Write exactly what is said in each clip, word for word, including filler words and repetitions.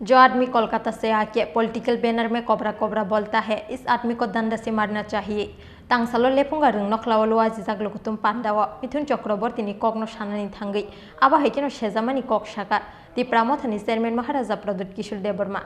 जो आदमी कोलकाता से आके पॉलिटिकल बैनर में कोबरा कोबरा बोलता है, इस आदमी को डंडा से मारना चाहिए। Tangsalo Lephunga Rwngnokhlao lwajijak Lukuthum Pandao Mithun Chakrabortini kokno sanani thangwi abo hai kheno sejamani kok saka Tipra Mothani chairman Maharaja Pradyut Kishore Debbarma.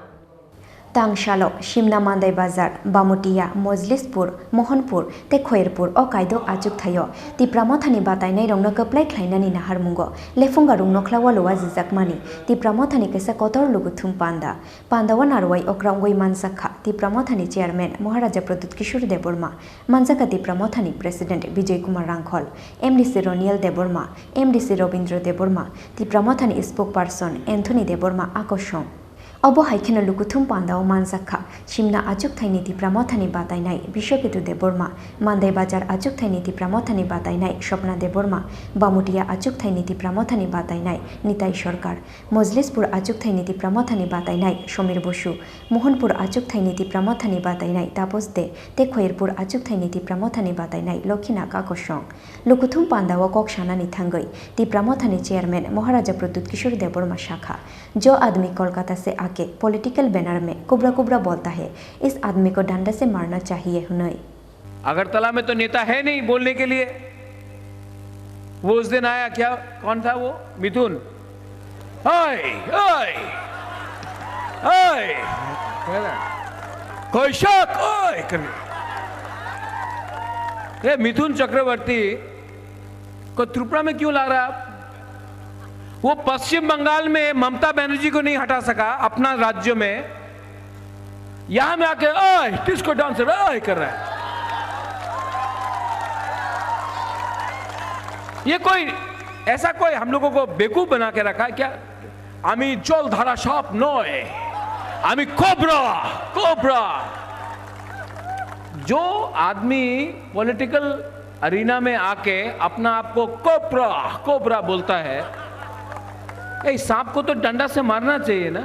Tangsalo Simna Mandai Bazar, Bamutia, Mojlispur, Mohanpur tei Khoyerpur o kaidok achuk thaio Tipra Mothani batainairokno kwplai khlainani naharmungo Lephunga Rwngnokhlao lwajijakmani Tipra Mothani kaisa kotor Lukuthum Panda. Pandao narwai okra wngwi manjakha Tipra Mothani chairman Maharaja Pradyut Kishore Debbarma, manjakha Tipra Mothani president Bijoy Kumar Rangkhol, M D C Roniel Debbarma, M D C Robindra Debbarma, Tipra Mothani spokesperson Anthony Debbarma akosong. Obo hai kheno Lukuthum Pandao manjakha Simna achuk thaini Tipra Mothani batainai Biswaketu Debbarma, Mandai Bazar achuk thaini Tipra Mothani batainai Swapna Debbarma, Bamutia achuk thaini Tipra Mothani batainai Nitai Sarkar, Mojlispur achuk thaini Tipra Mothani batainai Somir Bosu, Mohanpur achuk thaini Tipra Mothani batainai Tapos De tei Khoyerpur achuk thaini Tipra Mothani batainai Lokhina Kakosong. Lukuthum Pandao kok sanani thangwi Tipra Mothani chairman Maharaja Pradyut Kishore Debbarma sakha, जो आदमी कोलकाता से आके political banner में cobra cobra बोलता है, इस आदमी को डंडा से मारना चाहिए hwnwi. अगरतला में तो नेता है नहीं बोलने के लिए। वो उस दिन आया, क्या, कौन था वो? मिथुन। ओए, ओए, ओए। कोई शक, ओए, करके। ये मिथुन चक्रवर्ती को त्रिपुरा में क्यों ला रहा है आप? वो पश्चिम बंगाल में ममता बनर्जी को नहीं हटा सका अपना राज्य में, यहाँ में आके, "ओए, डिस्को डांसर, ओए," कर रहा है। ये कोई, ऐसा कोई हम लोगों को बेवकूफ बना के रखा है क्या? আমি জলধারা সাপ নয়, আমি কোবরা, কোবরা। जो आदमी पॉलिटिकल अरीना में आके अपना आप को कोबरा, कोबरा बोलता है, ए, सांप को तो डंडा से मारना चाहिए ना।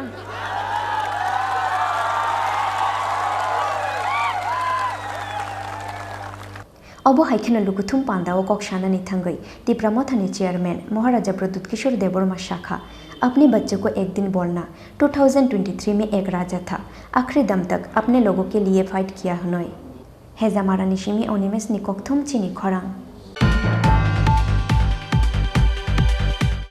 Obo hai kheno Lukuthum Pandao kok sanani thangwi Tipra Mothani chairman Maharaja Pradyut Kishore Debbarma sakha, अपने बच्चों को एक दिन बोलना, टू थाउजेंड ट्वेंटी थ्री में एक राजा था, आखिरी दम तक अपने लोगों के लिए फाइट किया hwnwi. Hejamarani simi Animesh ni kokthum chini khorang.